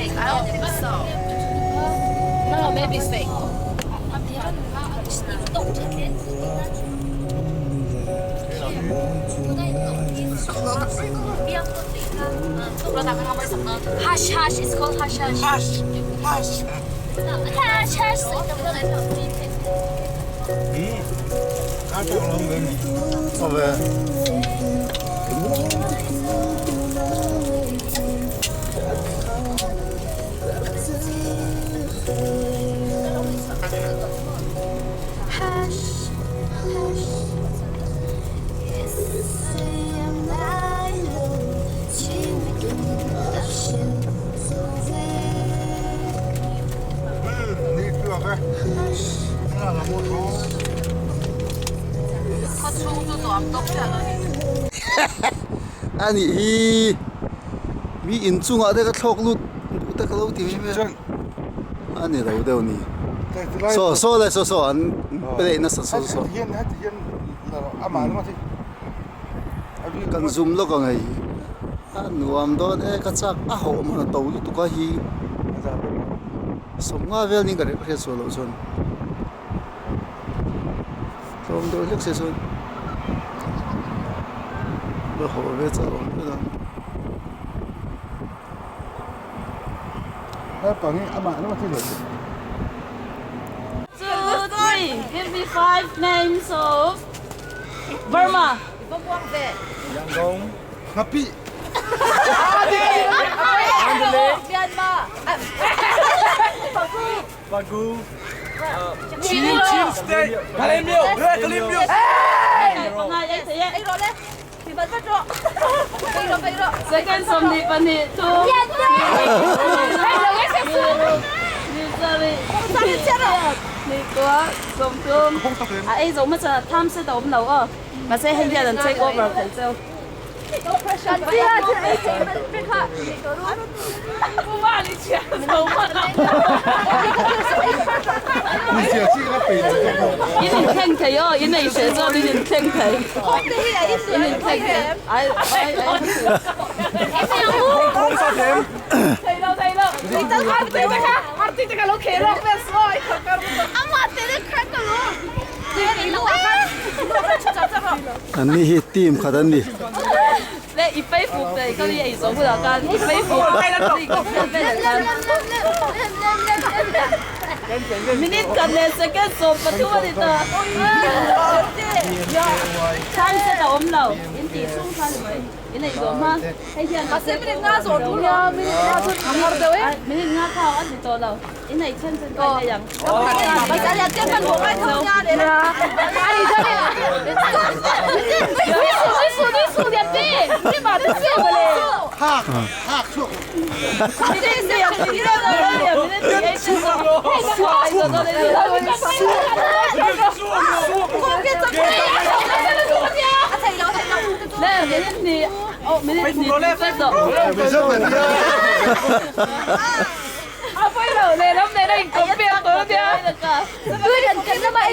fake. I don't think so. No, maybe it's fake. Hush hush, it's called hush hush. Hush hush. Hush hush. A nih hi mi inchungah te ka thlawk lut duh te ka lo ti mai mai a a ni lo deuh a ni saw saw le saw saw an play nasa saw saw kan zoom lawk ang hei a nuam dawn e ka chak a hauh man a to lutuk a hi sawmnga vel niin ka hriat sual loh chuan tlawm deuh hlek se chuan la haw ve chauh ang vel ang. Two, three. Give me five names of Burma. Yangon. Ngapi. Mandalay. Myanmar. Bagu. Chin Chin State. Kalaymyo. Kalaymyo. Second 22 two. A ei zo hmasa tham se ta awm lo aw mahse hei hian an take over thei cheu. In inthleng thei aw in ei hreh chuan in inthleng thei in inthleng thei ai ai ai. An ni hi team khat an ni.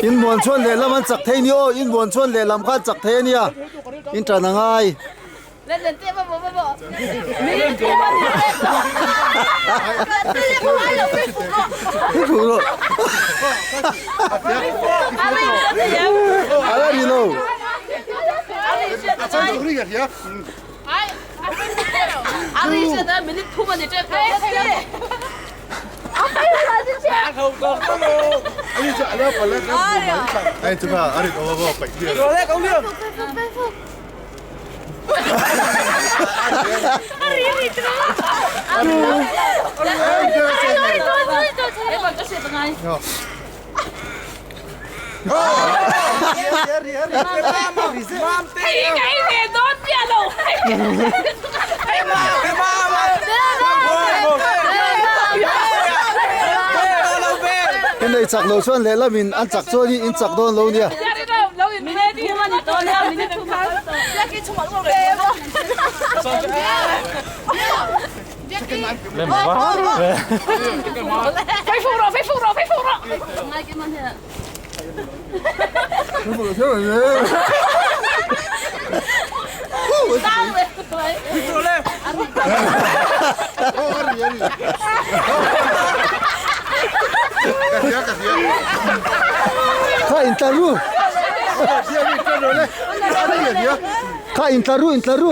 In muan chuan lehlam an chak thei ni aw, in muan chuan lehlam kha an chak thei a nia, in tan a ngai. Ala ni lo. In ei chak lo chuan lehlam in an chak chuan in chak dawn lo nia. Kha intlar ru. Kha intlar ru intlar ru.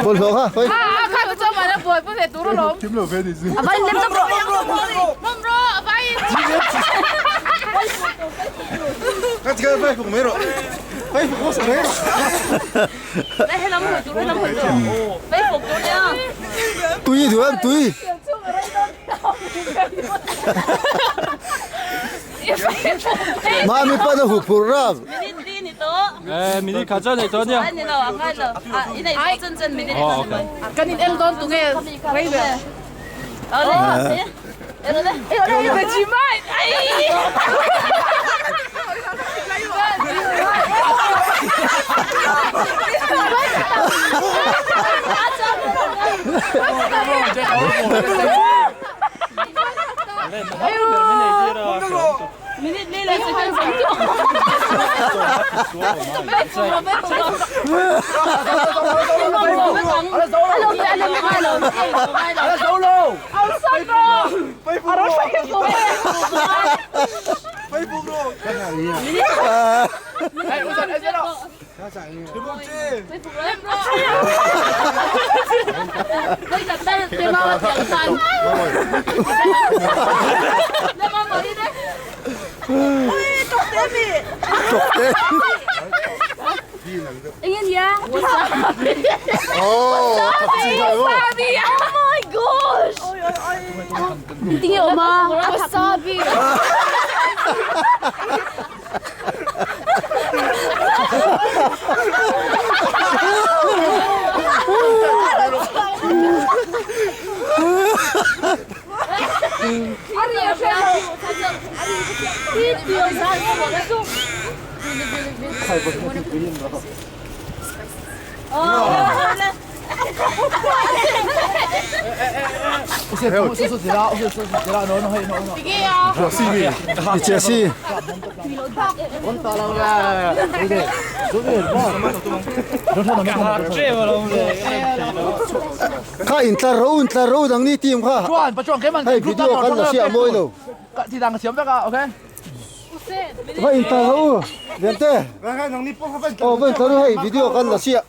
Bawlhhlawh kha khawi. Tui duh em tui. Mami pawn a huphurh rap. I che si. Kha intlar ro intlar ro dang ni team kha. Hei video kan la si a mawi lo. Va intlar ho Liante. Aw va intlar ru hei video kan la si a.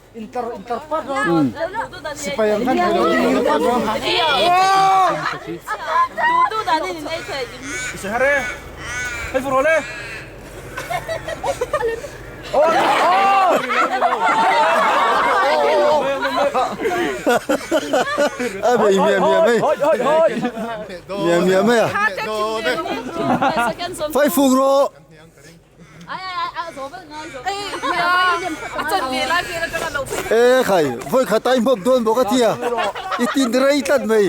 A bei miah miah mai. Miah miah mai a. Faifuk rawh. E khai vawi khat a i hmawm dawn bawk a tia i tin rei tlat mai.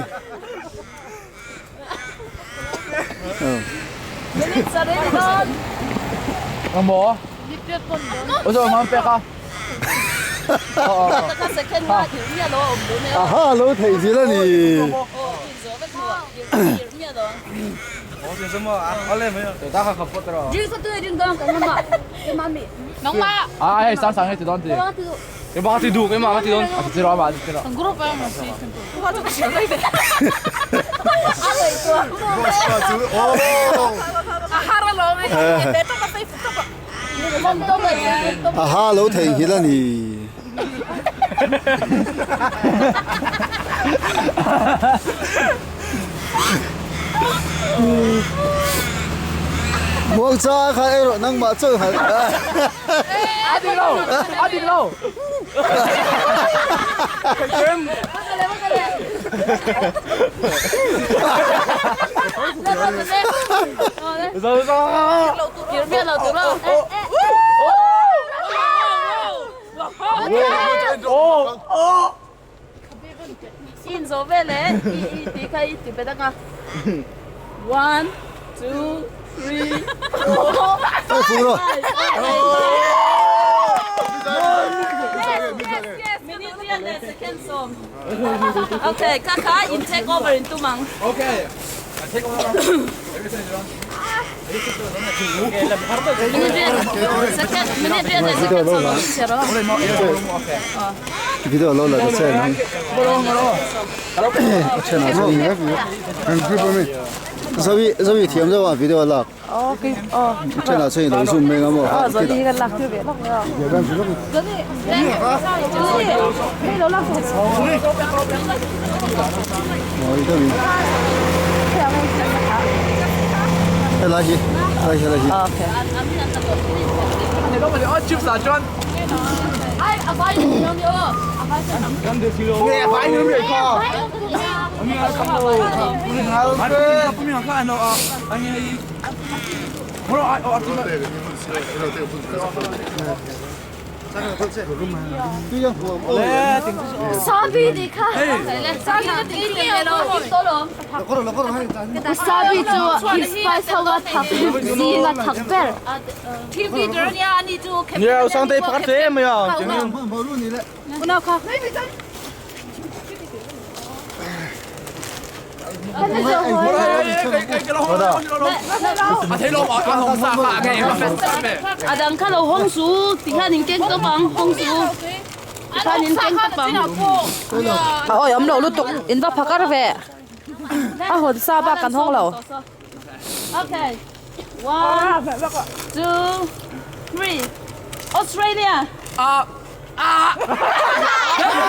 Aha lo theih zil a ni. Aha lo theihnghilh a ni. Muangcha kha erawh nangmah chawi kha. A dik lo, a dik lo. In zo vel e i i ti kha i ti bet anga one two three four five minute riat leh second sawm okay kha kha in take over in tum ang Okay. Video lo la ta che nang. A then ah chuan Zawi zawi thiam deuh a video lak. A then ah chuan i lo zoom mai ang a maw. Mawi deuhin. Helai hi helai hi helai hi. Wasabi chu hi spice ho a thak zing a thak ber. A dang kha lo hawng su tikhan in keng tawp ang hawng su tikhan in keng tawp ang. A awi awm lo lutuk in va phakar ve a hawn sa bak kan hawng lo. Okay one two three Australia.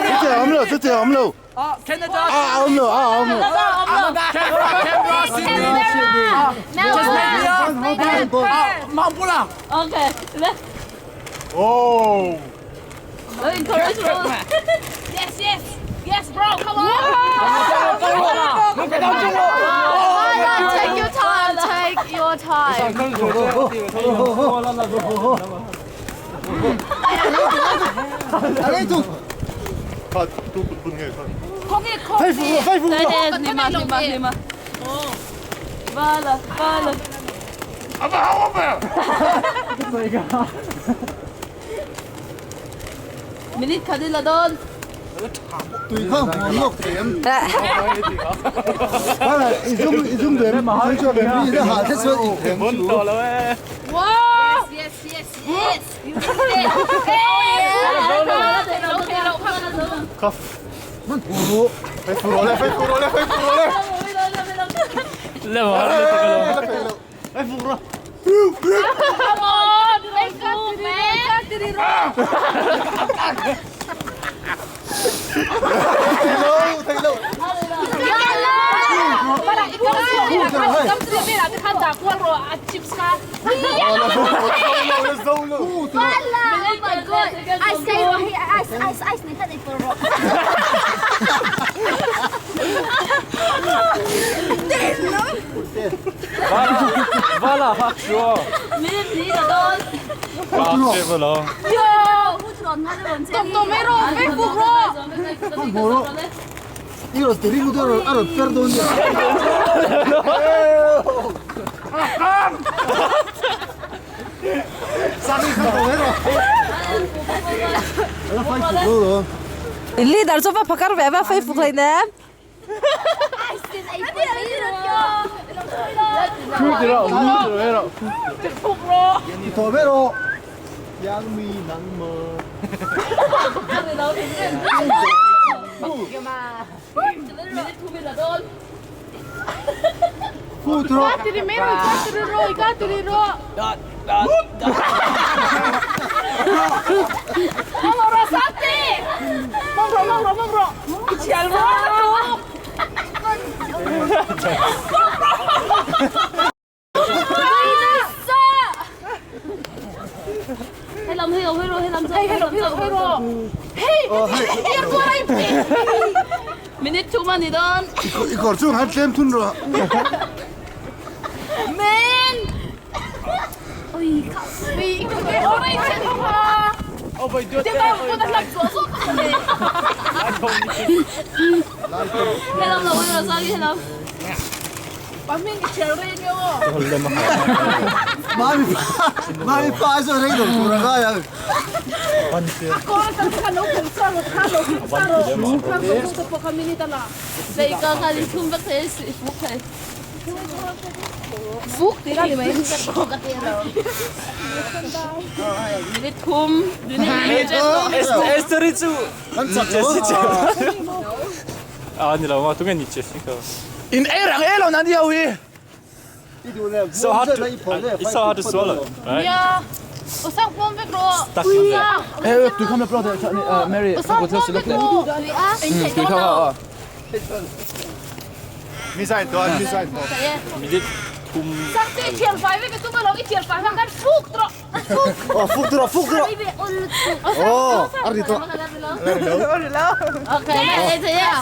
Chutiang awm lo chutiang awm lo. Canada a awm lo a awm lo. Canberra Sydney Tasmania Mount Buller. Okay. Oh. Encourage Yes yes yes bro come on. Take your time, take your time. Minute khat in la dawn. Tui kha hmuam lawk thei em? I zum i zum ve em? Mi te hah te chuan in them chu. Yes yes yes. Come on, let's go, man. Thei lo, thei lo. Oh my god! Ice cream, ice, ice, ice, 你看你不肉。 I rawn ti ring deuh a rawn fer dawn nia. A la fai fuk lo lo. Leader chu va phakar ve va fai fuk hlei nem. Thaw ve rawh. Food rawh. Minute thum a ni dawn. I kawr chung han tlem thun rawh. Man! Helam lo hei rawh sorry helam. Mami mami pa ai chuan rei lo tur a ngai ang. Lei ka khan in thum vek thei a si fuk thei. Fuk ti ni mai. Minute thum. Esther chu Kan chak lo. A ni lo ma tunge ni Jessica. In ei rang e lo na ni ho hi. So hard to it's so hard to swallow, right? Ya. Usang pom vek ro. Stuck in there. Eh tui kham la pro de Mary Usang ko pom se vek ro. Tui a. Tui kha a. Mi sai to mi sai to. Minute thum. Sang ti thial fai vek tu ma lo i thial fai hang kan fuk tro. Fuk. Oh fuk tro fuk tro. Oh, ari to. Okay, eh ya.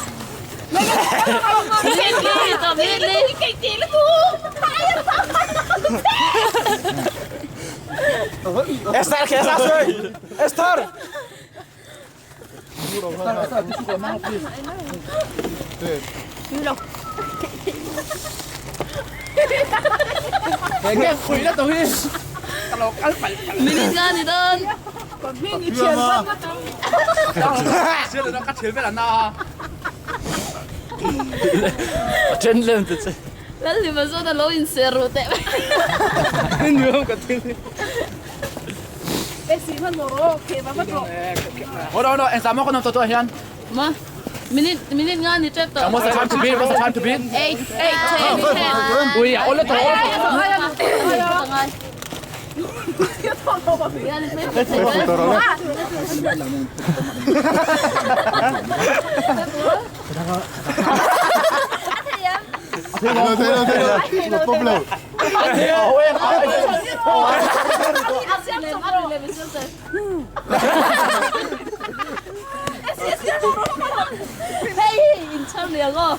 Esther ke sa soi. Esther. Cái quỷ đó tụi Minute nga ni don. Sẽ là nó cắt thiếu với là na. Chen lem te che. Lali ma zo da lo in seru te. Nhiều cả thiếu. Hold on, hold on. Em sao có tôi hiền. Ma. Minute minute nga ni trep to. What's the time to beat? What's the time to beat? 8 8 10 10. Ui, ôi là tổ. Thei lo thei lo thei lo. Pop lo. Hey, in cham le go.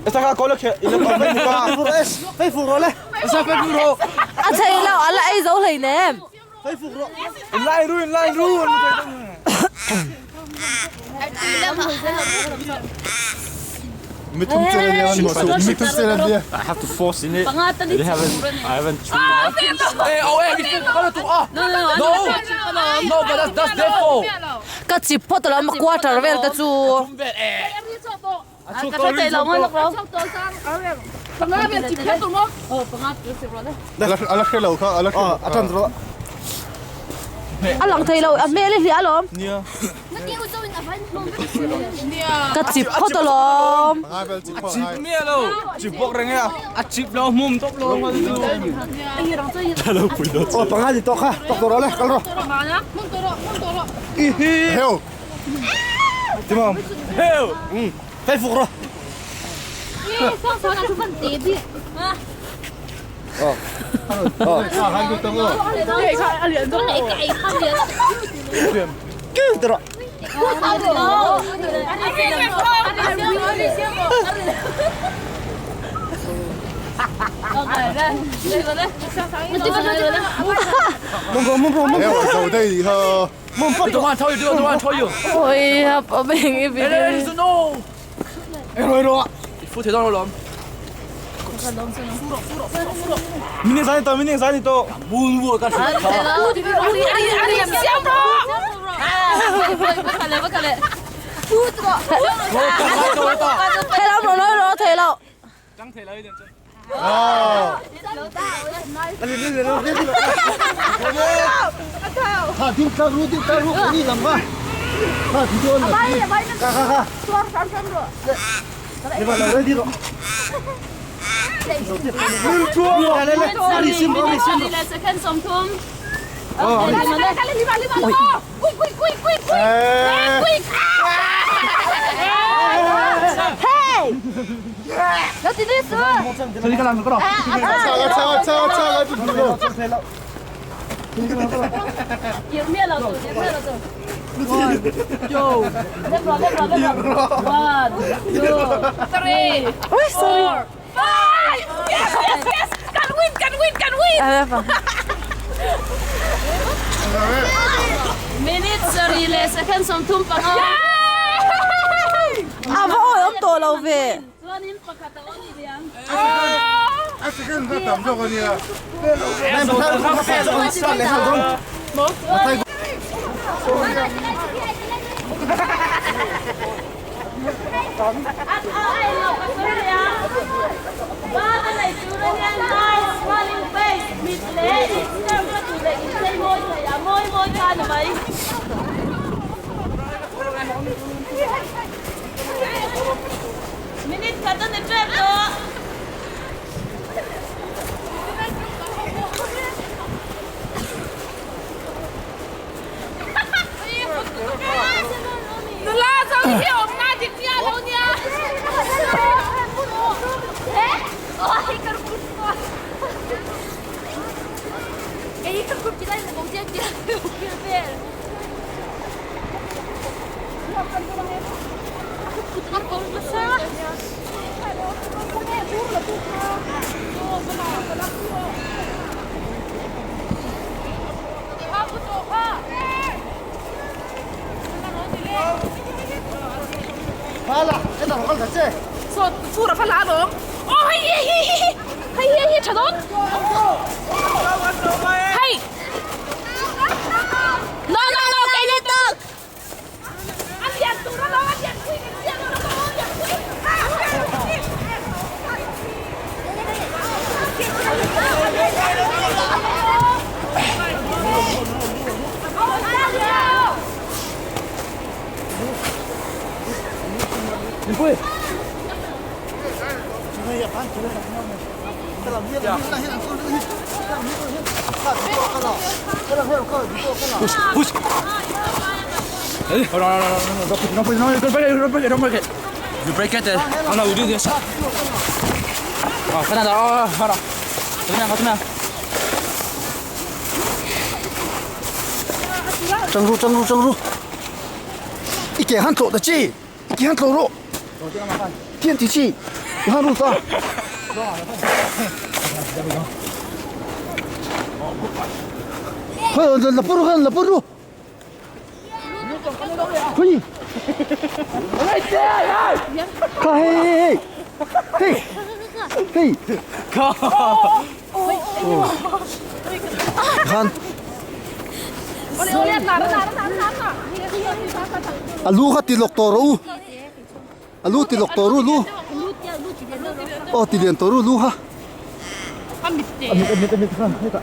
Esther ka ko lo ke ilo ko Fai fuk ro es. Fai fuk ro le. Esther phải ru. A thei lo ala ei zo hlei nem. Fai fuk ro. Lai ru, lai ru. Mi thum che ni an mo su. Mi thum che ni. I have to force in it. Panga ta ni. I haven't chewed enough. Eh, oh, eh, cái có là tụ à. No no No. No, but that's their fault. Ka chip phot lo ma quarter vel ta chu. Ka ta te lo ma lo. Panga vel chip phet mo. Oh, panga tu se ro le. Ala ala khelo kha ala Oh, a tan ro. A lang thei lo a mele hi alom. Ka chip phot alom. Ngai bel chi pho ngai. Mía lo. Chỉ bọc reng à. À chip lo mum top lo mà tu. Hello pui do. Oh, panga di to kha. Tok ro le, kal ro. Heo. Timam. Heo. Fai fuk ro. Oh. Oh. Ah, han du tang lo. Kêu tro. Mong ro mong ro mong Heo zo dei ha. mong Don't want to tell you, don't want to tell you. Oi, ha pa beng i Eh, eh, no. Ro ro. Phụ thể đó lắm. Minute zani to, minute zani to. Buồn vừa cả. Thei lo ro ro thei lo. Trắng thể lấy điểm chân. Oh. Ha, tin ta ru tin ta ru ni lam ba. Ha, ti to na. Ka ka ka. Ni ba la di ro. Le le le. Ari sim ari sim. Second som thum. Oh, ari. Eh. Hey! Cho đi cái làm cái đó. Cha cha cha cha la tu lo. Yo. One, two, three, Oi, sorry. four, five. Yes, yes, yes. Can win, can win, can win. A pa. Minute sorry le second som thum panga. A va oi om to lo ve. Chuan in pakhat a awm ni ang. A second ka tam zo ko ni a. Em ta ru ka sa sa le ha dong. Minute khat a ni tep tawh. Nula zawng hi awm na dik nia lo nia. No, no, no, no, no, no, no, no, no, no, no, break it. You break it, oh no, we do this. Oh, cái này đó, đó, đó. Thế nào, thế nào? 张住，张住，张住！一给汉走的去，一给汉走路，天体去，你看路上。快，那不如看，那不如。可以。嘿嘿嘿嘿，靠！看。A lu kha ti lok toru a lu ti lok toru lu o ti lian toru lu ha Amit amit amit amit khan heta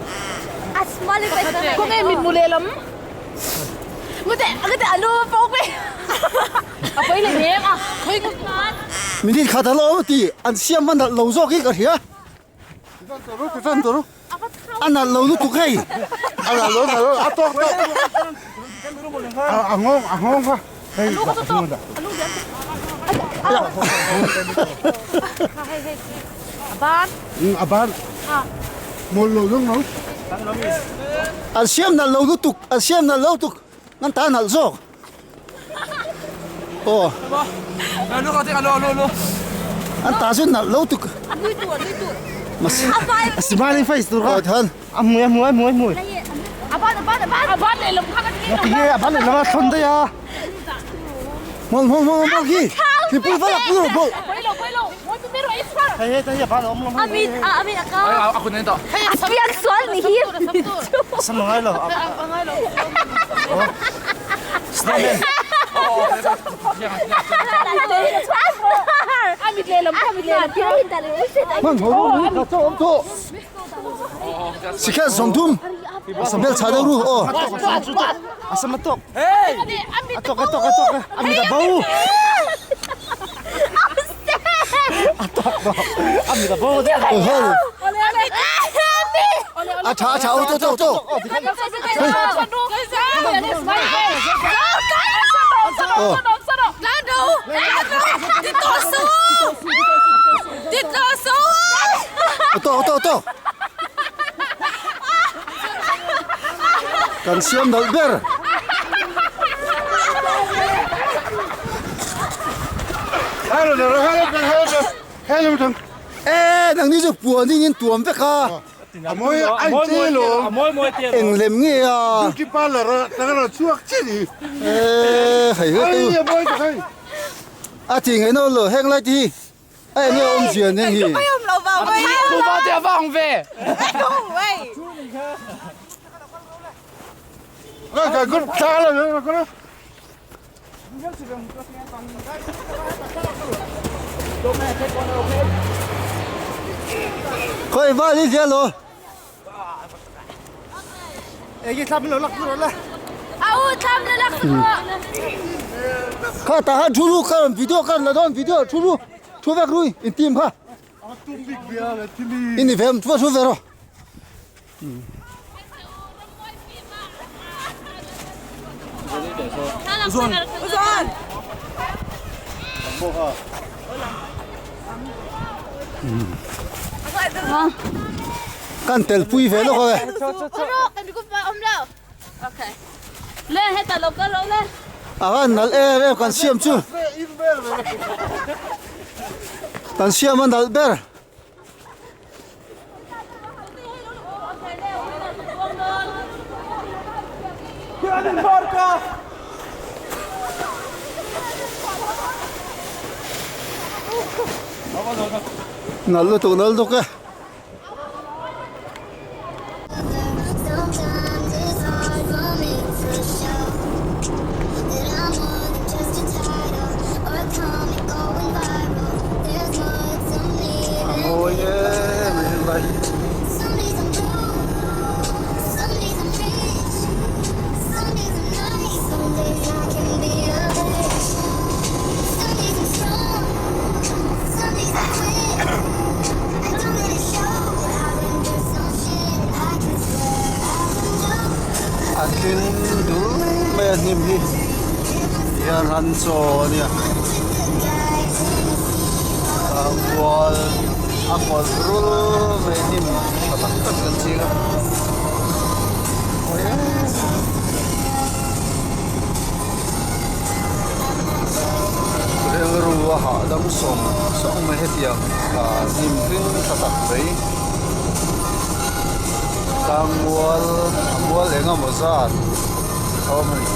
Ko nge mit mule lam. Ngute ngute alu pok pe. A poi le nem a. Khoi ko minute kha ta lo ti an siam man lo zo ki ka thia toru ti fan toru an lo lu tu kai an lo lo a to to a ngong a ngong kha alu ko to alu yan. Aban. Aban. Một lỗ lưng nó. An siam na lo lu tuk an siam na lo tuk nan ta na zo oh Lu ka tinggal lu lu lu. An ta zu na lo tuk mas smiling face tu oh than a mui mui mui mui. Aban aban aban. Aban le lam kha ka ti. Ti aban le lam thon de ya. Mol mol mol mol ki ki pu fa pu pu. Poi lo poi lo. Moi tu mero ai sa. Hey hey aban om lam. Amit amit aka. Aku nanti tak. Pian sual ni hi. Sam ngai lo. Ngai lo. Snowman. Amit le lam amit le lam. Man ho ru ka to om to. Sikha zongtum. Bel cha ru oh. Asam tok. Hey. Atok atok atok. Amit bau. Atok to. Amit bau de. Oh. A cha cha to to to. Oh. To to to. Kan siam dal ber. Hello hello hello hello thằng. Ê, nang ni chu puan ni in tuam vek ha. A moi anh chê lo. Moi moi tiền. Eng lem nge a. Beauty parlor ta nó chuak chi ni. Ê, hay Ai tu. ya moi thai. A ti ngai no lo heng lai ti. Ai nge om jian nge hi. Cô ba tiền vang về. Cái cái con cha là nó con. Khawi val hi zia lo. Kha tah khan thu ru ka rawn video ka rawn la dawn video thu ru thu vek rui in team kha. I ni ve em thu ve rawh. Kan tel pui ve lawk e. A han nalh em em kan siam chu. Kan siam a nalh ber. Nalh lutuk nalh lutuk e. A mawi em em mai. A tling dul mai a hnim hi hian ran chaw a nia a kual a kual rul mai a hnim tha tak tak kan ching a rilru a hahdam sawng sawng mai hetiang ah hnim hring tha tak mai tlangmual a mual eng emaw zat a awm a ni.